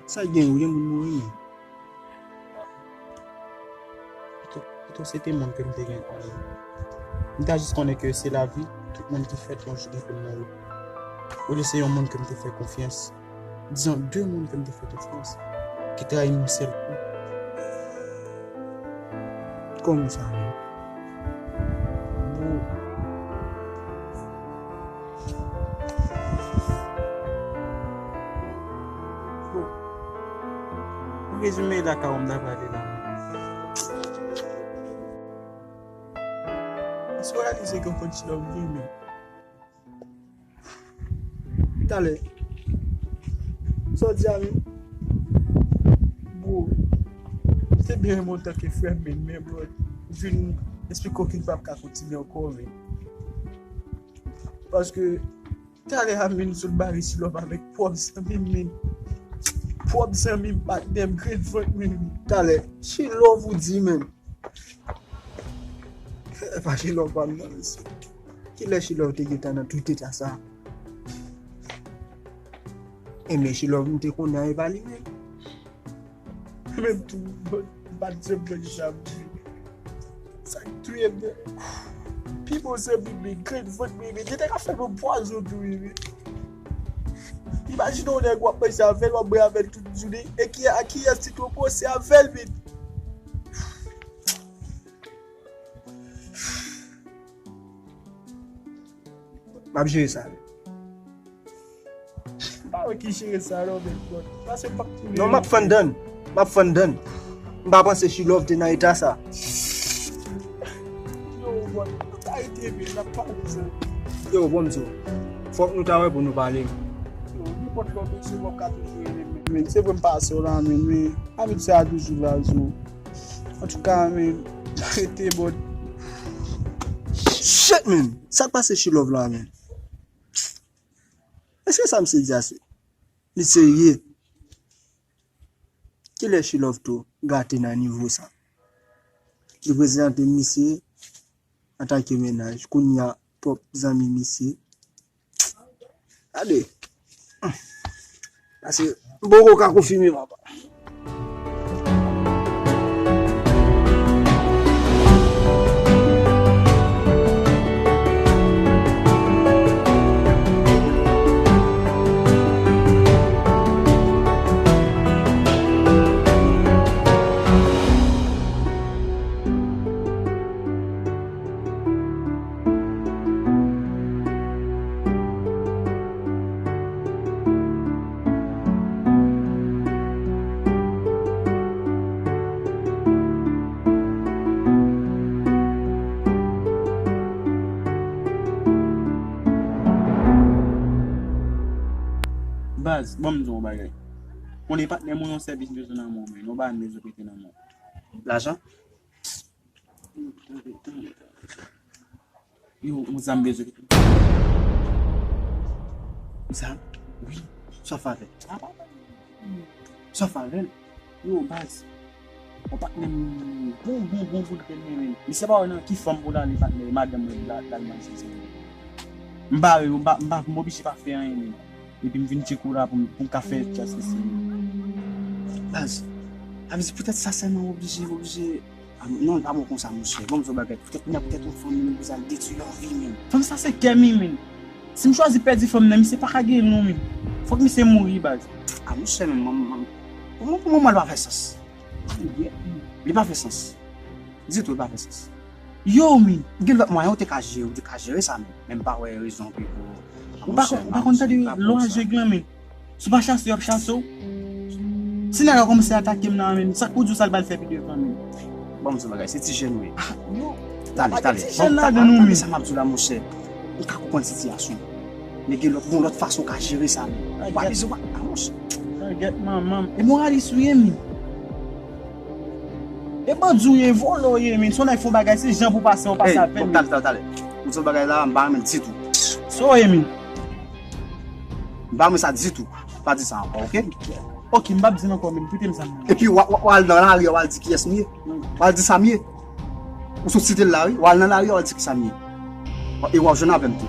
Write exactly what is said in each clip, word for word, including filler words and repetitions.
Sa gen, ou gen moun mouri, men. Pito, pito se te moun ke m te gen konnen. M ta jis konnen ke se lavi, tout moun ki fèt yon jou gen pou l mouri. Olye se yon moun ke m te fè konfyans. Dizon, de moun ke m te fè konfyans, ki trayi m yon sèl kou. Kòman sa menm? Bro. Bro. Pou rezime la, ka w m ta pale la. Èske w reyalize ke w konn chilòv vre menm? Talè. Sa w di a menm? Bro, m te byen renmen w tanke frè m, men, men, bro, vin esplike w ke n p ap ka kontinye ankò, men. Paske, talè a, men, sot bare Chilòv avèk pwòp zanmi m, men. Pwòp zanmi m, patnè m, grenn vant mwen, men. Talè, Chilòv ou di, men. Epa Chilòv pa m nan, mesye. Kilè Chilòv te gentan nan tout eta sa? Enben, Chilòv m te konnen an, epa li menm. Menm tou, m pa t janm wè li sa, m di. Sa k touye m, pi bon zanmi m, grenn vant mwen, men, li te ka fè mwen pwazon tou, wi, men. Imajine yon nèg w ap manje avè l, w ap bwè avè l tout jounen, e ki, a kiyès li twò pwòch, se avè l, men. M ap jere sa. M pa wè ki jere sa non, men, bro. Pase m p ap touye. Non, m ap fann dan. M ap fann dan. M pa panse Chilòv te nan eta sa. Yo, bro, arete, men, n ap pale sa. Yo, bon, m di w, fòk nou ta wè pou nou pale. Yo, nenpòt lè w bezwen m, w ap ka toujou rele m, men. Se vre m pase w la, men, men amitié a toujou la, zo. Antouka, men, arete, bro. Shit, men. Sa k pase Chilòv la, men? Èske sa misye di a se, li serye? Kilè Chilòv tou gate nan nivo sa? Li prezante misye antanke mennaj. Kounye a, pwòp zanmi misye. Gade. Paske m poko ka konfime, papa. Baz, ban m di w yon bagay. Konnen patnè m, yon sèvis m bezwen nan men w, men yon bagay m bezwen pete nan men w. Lajan? Yo, yon zam bezwen. Zam? Wi. Sa w fè avè l? Sa w fè avè l? Yo, baz. Yon patnè m, bon, bon, bon, bon, patnè m, men. Misye pa wè nan ki fanm pou l ale, patnè, madanm mwen la, l al manje, se vre. M bare, m pa, m pa, m oblije pa fè anyen, men. Epi m vin tcheke w la pou m, pou m ka fè tchas mesye. Baz, sa vle di poutèt sa sèlman w oblije, w oblije. Ah, non, li pa bon konsa, monchè. Bon, m di w bagay. Poutèt, poutèt yon fanm, men, pou sa l detwi yon vi, men. Fanm sa se kè m, men. Si m chwazi pèdi fanm nan, misye pa ka genyen l non, men. Fòk misye mouri, baz. Ah, monchè, men, man, man, pou mwen, pou mwen, li pa fè sans. Li pa fè sans. Ditou, li pa fè sans. Yo, men. Gen lòt mwayen, ou te ka jere, ou te ka jere sa, men. Men m pa wè rezon ki pou. Ou pa konn, ou pa konn tande lwa jèg lan, men. Si w pa chase, y ap chase w. Si nèg la kòmanse atake m nan, men, sa k pou di w sa l pral fè pi devan, men? Bon, m di w bagay, se ti jèn ou ye. Ah, yo. Talè, talè. Ti jèn ladan nou, men. Sa m ap di w la, monchè. Ou ka konprann sitiyasyon. Men gen lòt, gon lòt fason w ka jere sa, men. Ou pa bezwen, pa, ah, monchè. Gèt manman m. E moralis ou ye, men. E bandi w ye, vòlè w ye, men. Si w nèg fè yon bagay, se jan pou pase, w pase avè l, men. Talè, talè, talè. Ou di yon bagay la, m pa renmen l ditou. Sa w ye, men. M pa renmen sa ditou. Pa di sa ankò, oke? Oke, m p ap di l ankò, men. Prete m zam nan. Epi w a, w a, w al nan lari a, w al di kiyès m ye. W al di sa m ye. Ou sot site l la, wi. W al nan lari a, w al di ki sa m ye. E w ap jwenn avè m tou.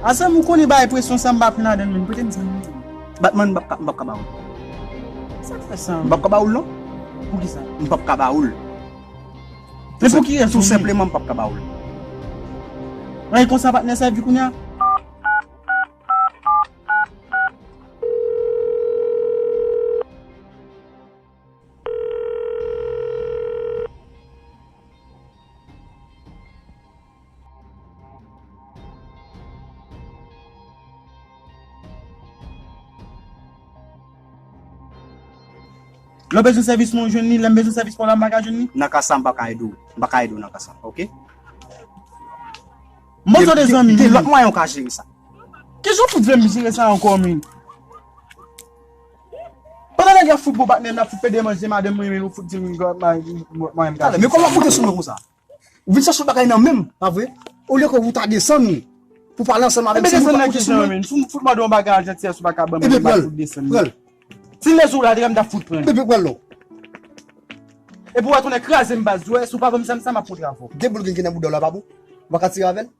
A zam ou konnen bay presyon sa m pa pran ladan l, men. Prete m zam nan. Batman, m p ap ka, m p ap ka ba w. Sa k fè sa? M p ap ka ba ou l non. Poukisa? M p ap ka ba ou l. Men pou kiyès ou li? Tou senpleman, m p ap ka ba ou l. Anyen konsa, patnè, sa epi kounye a? Lè w bezwen sèvis mwen, ou jwenn li. Lè m bezwen sèvis pa w la, m pa ka jwenn li. Nan ka sa, m pa ka ede w. M pa ka ede w nan ka sa, oke? Mwen se de zanmi. Gen lòt mwayen w ka jere sa. Kijan w fout vle m jere sa ankò, men? Pandan nèg y ap fout bon patnè, n ap fout pede manje madanm mwen, men ou fout di m mwen m ka. Talè, men kòman w fout sou mwen konsa? Ou vin chache yon bagay nan men m, pa vre? Olye ke ou ta desann pou pale ansanm avè m, se nou k ap monte sou mwen. Fout, fout mande yon bagay an jantiyès ou pa ka ban mwen, m pa fout desann. Pran l. Si m lèzou la, m ta fout pran l. Epi pran l non. Epi w a tounen kraze m baz, ou wè, si w pa ban m sa, m sa m ap montre avè w. De boul grenn ki nan bouda w la pa bon? Ou pa ka tire avè l?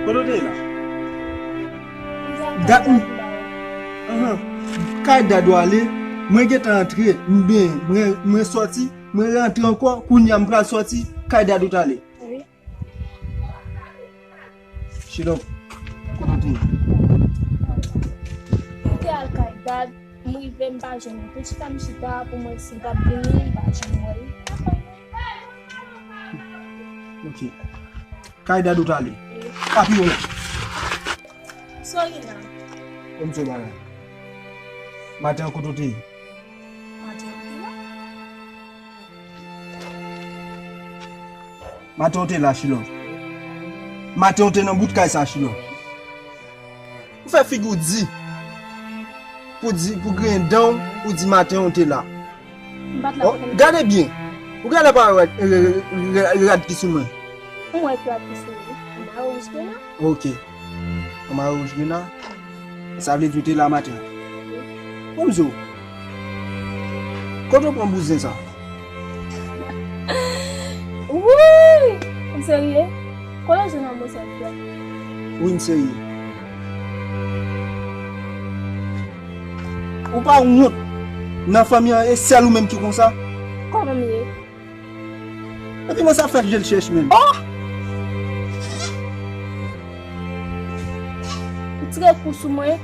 Kote w te ye la? Dat m, anhan, kay dad ou ale, mwen gentan antre, m ben, mwen, mwen sòti, mwen rantre ankò, kounye a m pral sòti, kay dad ou t ale. Wi. Chilòp, kote w te ye? M te al kay dad, m rive, m pa jwenn li. Tou chita m chita pou m wè si l t ap vini, m pa jwenn wè l. Ok. Kay dad ou t ale? Wi. Papi w la? Sorina. Kòmsi w bagay? Maten an kote w te ye? Maten an ou te la? Maten w te la, Chilò. Maten w te nan bout kay sa, Chilò. Ou fè figi w di. Pou di, pou griyen dan w, ou di maten w te la. M pa t la. Oh, kote m te. Gade byen. Ou genlè pa wè rad, rad, rad ki sou mwen. M wè rad ki sou mwen. Anba wouj grenn nan. Ok. Anba wouj grenn nan. Sa vle di w te la maten an. Bon, m di w. Kote w pran bouzen sa? Wouy! Ou serye? Kote w jwenn nan bouzen sa? Wi, m serye. Ou pa wont nan fanmi an, e sèl ou menm ki konsa? Kòman m ye? Epi mwen sa fè je l chèch menm. Oh! Ou tire kou sou mwen.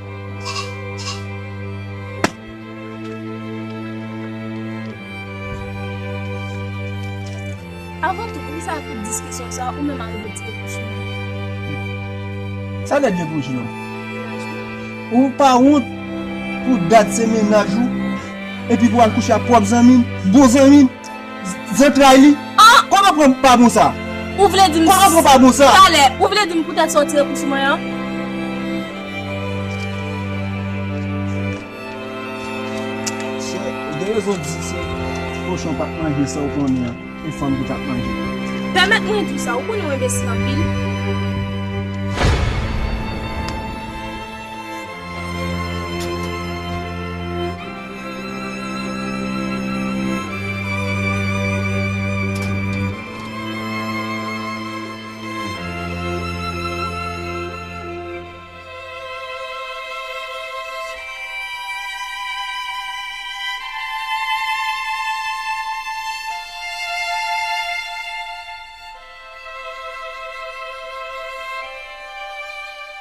Avan tou, poukisa tout diskisyon sa, ou menm arive tire kou sou mwen? Sa lèd vre pou w, Chilò. Ou pa wont pou dat se mennaj ou, epi pou al kouche ak pwòp zanmi m, bon zanmi m, zantray li. Ah! Kòman pran pa bon sa? Ou vle di m... Kòman pran pa bon sa? Talè, ou vle di m poutèt sa w tire kou sou mwen an? Chè, ou gen rezon di se kochon pa t manje sa ou konnen an. E fanm ki t ap manje. Pèmèt mwen di w sa, ou konnen w enbesil anpil.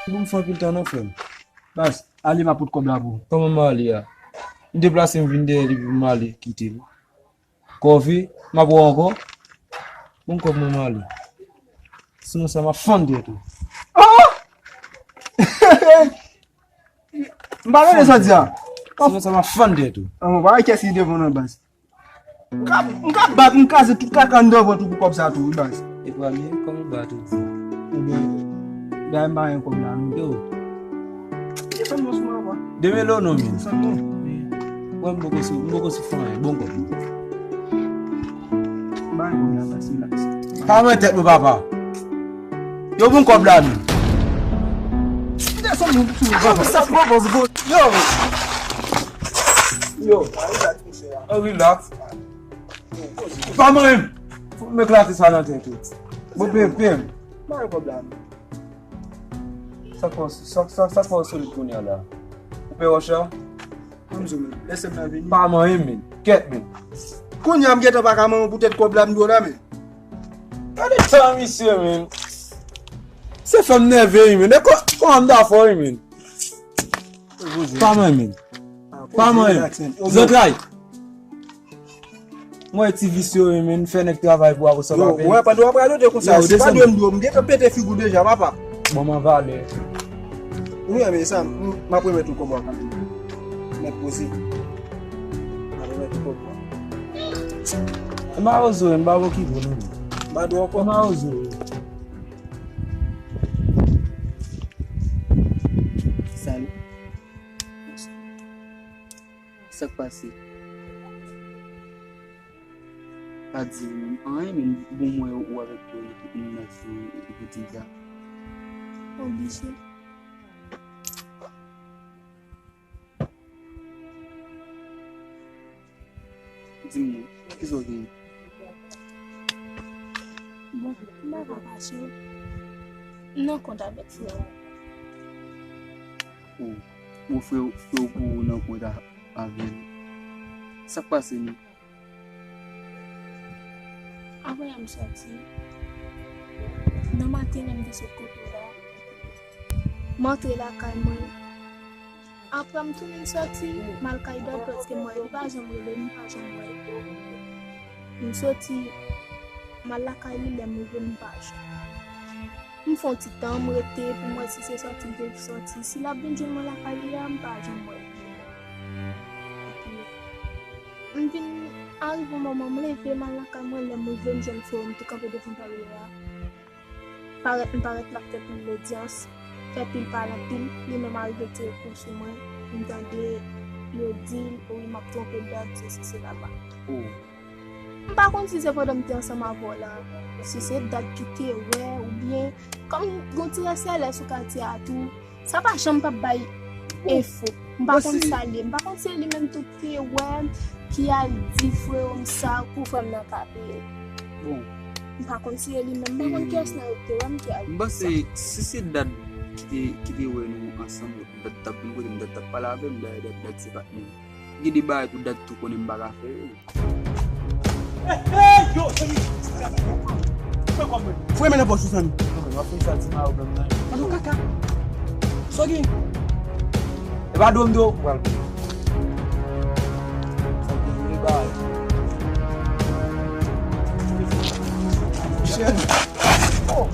Bon, m fè anpil tan non, frè m. Baz, ale m ap pot kòb la pou ou. Kòman m ale a? M deplase m vin dèyè li pou m ale kite l. Kòve, m ap wè w ankò. Bon, kòb mwen m ale. Sinon sa m ap fann tèt ou. Oh! M pa tande sa w di a. Sinon sa m ap fann tèt ou. An, mwen pa wè kiyès ki devan w nan baz. M ka, m ka bat, m kraze tout kaka anndan vant ou pou kòb sa tou, wi, baz. E premye, kòman w bat ou di? Ebyen, dayè m pa gen kòb la, non. Yo. San mò sou mwen, papa. Demen lè w non, men. San mò. Wè, m poko sou, m poko sou fè anyen. Bon kòb. Bay kòb la, baz, relax. Pa mwen tèt mwen, papa. Yo, bon kòb la, men. Desann mwen sou mwen, papa. Sa poko, yo. Yo. Relax. Pa mwen menm. Fò m eklate sa nan tèt ou. Bon, peye m, peye m. Bay kòb la, men. Sa k fè w, sa, sa, sa k fè w solid kounye a la? Ou pè wòch la? Ann di w, men, lèse m nan vini. Pa manyen, men. Kèt, men. Kounye a m gentan pa ka manyen w poutèt kòb la m di w la, men. Gade tan misye, men. Se fè m nève, wi, men. E kò, kòman m ta fè, wi, men. Pa manyen, men. Pa manyen. Zantray. Mwen ti visye yo, men, fè nèg travay pou apre sa pa peye. Yo, wè, pandan w ap radote konsa, se pa dwe m dwe, m gentan pete figi w deja, papa. Ban m an valè. Ou renmen sa, m, m ap remèt ou kòb ou a kanmenm. Mèt poze. M ap remèt ou kòb ou a. E mawozo, m pa okipe w non. M pa dwe ankò. E mawozo. Salut. Sa k pase? Pa di m anyen, men bon, mwen ou avèk yo, m nan sou, e pou di m sa. Oblije. Di m non, kisa w genyen? Bon, m pa ka kache w. M nan kont avèk frè w. O, bon, frè w, frè w pou ou nan kont a, avè l. Sa k pase menm? Apre yè m sòti, nan maten lè m te sot kote w la, m antre lakay mwen. Apre m tounen sòti, m al kay dòt paske m wè li pa janm rele m, m pa janm wè l. M soti, m al lakay li, lè m rive m pa jwenn. M fè yon ti tan, m rete pou m wè si se sòti l te sòti. Si l ap vin jwenn mwen lakay li a, m pa janm wè l. Epi, m vin arive yon moman, m leve, m al lakay mwen, lè m rive, m jwenn frè m te kanpe devan baryè a. Parèt, m parèt l ap fè pil lodyans, fè pil pale anpil, li menm arive tire kou sou mwen, m tande yo di l, wi, m ap twonpe dat, sesi, selala. Oh. M pa konn si se pandan m te ansanm avè w la, si se dat ki te wè, oubyen, kòm gon ti rès sèlès sou katye a tou, sa pa janm p ap bay enfo. M pa konn sa l ye. M pa konn si se li menm tou ki te wè m, ki al di frè m sa pou frè m nan ka peye. Bon. M pa konn si se li menm. M pa konn kiyès nan yo ki te wè m ki al di sa. M panse si se dat ki te, ki te wè nou ansanm, dat t ap vin kote m, dat t ap pale avè m, dayè dat, dat se patnè m. Gen de bagay pou dat tou konnen m pa ka fè yo. Hey, hey, yo, cheri. Fè kòb mwen. Foure men nan pòch ou, zanmi. Non, men, w ap fin sa ti mayo blan nan. Alo, kaka. Sa w gen? E pa dwòm dwòm. Pral. Sa w gen, vre bagay. Michel. Oh.